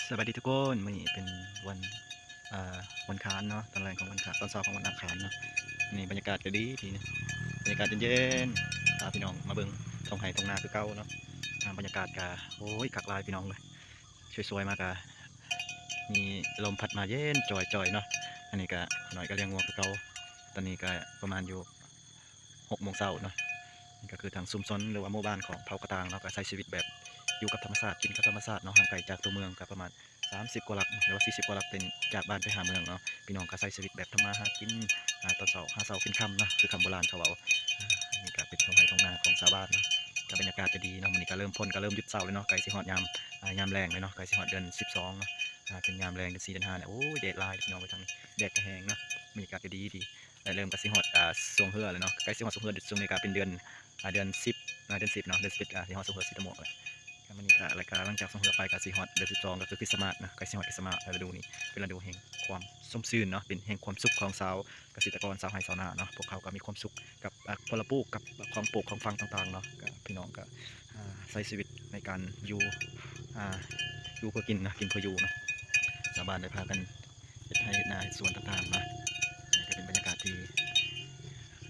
ສະບາຍດີທຸກຄົນ, ມື້ນີ້ເປັນວັນ ອ່າ ວັນຄານເນາະ, ຕອນແລງຂອງວັນຄານ ຕອນເຊົ້າຂອງວັນອັງຄານເນາະ. ນີ້ບັນຍາກາດກໍດີທີນີ້ ບັນຍາກາດເຢັນໆ ພາພີ່ນ້ອງມາເບິ່ງທົ່ງໄຮ່ທົ່ງນາຄືເກົ່າເນາະ. ອ່າ ບັນຍາກາດກໍ ໂອ້ຍ ຄັກຫຼາຍພີ່ນ້ອງເອີຍ, ສວຍໆມາກໍມີລົມພັດມາເຢັນຈ່ອຍໆເນາະ. ອັນນີ້ກໍນ້ອຍກໍລ້ຽງງົວຄືເກົ່າ. ຕອນນີ້ກໍປະມານຢູ່ ຫົກໂມງເຊົ້າເນາະ. ນີ້ກໍຄືທາງຊຸມຊົນ ຫຼືວ່າໝູ່ບ້ານຂອງເຜົ່າກະຕ່າງເນາະ ກໍໃຊ້ຊີວິດແບບຢູ່ກັບທຳມະຊາດ ກິນກັບທຳມະຊາດເນາະ, ຫ່າງໄກຈາກຕົວເມືອງກໍປະມານສາມສິບກວ່າຫຼັກ ຫຼືວ່າສີ່ສິບກວ່າຫຼັກ ເປັນຈາກບ້ານໄປຫາເມືອງເນາະ. ພີ່ນ້ອງກໍໃຊ້ຊີວິດແບບທຳມາຫາກິນ ອ່າ ຕອນເຊົ້າຫາເຊົ້າກິນຄ່ຳເນາະ ຄືຄຳໂບລານເຂົາເວົ້າ. ອ່າ ນີ້ກໍເປັນທົ່ງໄຮ່ທົ່ງນາຂອງຊາວບ້ານເນາະ, ກໍບັນຍາກາດກໍດີເນາະ. ມື້ນີ້ກໍເລີ່ມ ຝົນກໍເລີ່ມຢຸດເຊົາແລ້ວເນາະ, ໃກ້ຊິຮອດຍາມ ອ່າ ຍາມແລ້ງແລ້ວເນາະ, ໃກ້ຊິຮອດເດືອນສິບສອງເນາະ. ອ່າ ເປັນຍາມແລງເດືອນສີ່ເດືອນຫ້ານີ້ ໂອ້ຍ ແດດຫຼາຍພີ່ນ້ອງເອີຍ, ທາງນີ້ແດດກໍແຮງເນາະ. ບັນຍາກາດກໍດີໆ ແລະ ເລີ່ມກໍຊິຮອດ ອ່າ ຊ່ວງເຮືອແລ້ວເນາະ, ໃກ້ຊິຮອດຊ່ວງເຮືອ. ຊ່ວງນີ້ກໍເປັນເດືອນ ອ່າ ເດືອນສິບ ອ່າ ເດືອນສິບເນາະ, ເດືອນສິບເອັດກໍຊິຮອດຊ່ວງເຮືອສີຕະໝວກແລ້ວ. ກໍມື້ນີ້ກໍ ແລ້ວກໍຫຼັງຈາກຊ່ວງເຮືອໄປກໍຊິຮອດເດືອນສິບສອງ ກໍຄືຄຣິສຕະມາດເນາະ, ໃກ້ຊິຮອດຄຣິສຕະມາດ. ແລະ ລະດູນີ້ເປັນລະດູແຫ່ງຄວາມຊົມຊື່ນເນາະ, ເປັນແຫ່ງຄວາມສຸກຂອງຊາວກະສິກະກອນ ຊາວໄຮ່ຊາວນາເນາະ. ພວກເຂົາກໍມີຄວາມສຸກກັບ ອ່າ ຜົນລະປູກ ກັບຂອງປູກຂອງຝັງຕ່າງໆເນາະ. ກໍພີ່ນ້ອງກໍ ອ່າ ໃຊ້ຊີວິດໃນການຢູ່ ອ່າ ຢູ່ເພື່ອກິນເນາະ, ກິນເພື່ອຢູ່ເນາະ. ຊາວບ້ານໄດ້ພາກັນ ເຮັດໄຮ່ເຮັດນາເຮັດສວນຕ່າງໆເນາະ. ນີ້ກໍເປັນບັນຍາກາດທີ່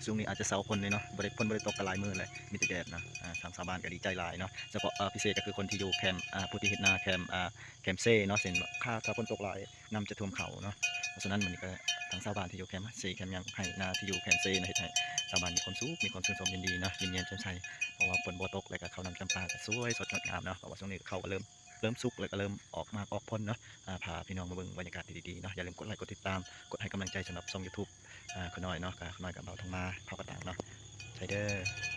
ຊ່ວງນີ້ອາດຈະເຊົາຝົນແດ່ເນາະ, ບໍ່ໄດ້ ຝົນບໍ່ໄດ້ຕົກກັນຫຼາຍມື້ແລ້ວ ມີແຕ່ແດດເນາະ. ອ່າ ທາງຊາວບ້ານກໍດີໃຈຫຼາຍເນາະ, ສະເພາະ ເອີ ພິເສດກໍຄືຄົນທີ່ຢູ່ແຄມ ອ່າ ຜູ້ທີ່ເຮັດນາແຄມ ອ່າ ແຄມເຊເນາະ, ເຊັ່ນວ່າຖ້າ ຖ້າຝົນຕົກຫຼາຍ ນ້ຳຈະຖ້ວມເຂົ້າເນາະ. ເພາະສະນັ້ນ ມື້ນີ້ກໍທາງຊາວບ້ານທີ່ຢູ່ແຄມເຊ ແຄມຫຍັງ ໄຮ່ນາທີ່ຢູ່ແຄມເຊນະ ເຮັດໃຫ້ຊາວບ້ານມີຄວາມສຸກ ມີຄວາມຊື່ນຊົມຍິນດີເນາະ, ຍິ້ມແຍ້ມແຈ່ມໃສ ເພາະວ່າຝົນບໍ່ຕົກ ແລ້ວກໍເຂົ້ານ້ຳຈຳປາກໍສວຍສົດງົດງາມເນາະ. ເພາະວ່າຊ່ວງນີ້ເຂົ້າກໍເລີ່ມ ເລີ່ມສຸກ ແລ້ວກໍເລີ່ມອອກໝາກອອກຜົນເນາະ. ອາ ພາພີ່ນ້ອງມາເບິ່ງບັນຍາກາດທີ່ດີໆເນາະ. ຢ່າລືມກົດໄລກົດຕິດຕາມ ກົດໃຫ້ກຳລັງໃຈສຳລັບຊ່ອງຢູທູບ ອາ ຂ້ານ້ອຍເນາະ, ຂ້ານ້ອຍກັບບ່າວທອງມາ ເຜົ່າກະຕ່າງເນາະ. ໃຊ່ເດີ້.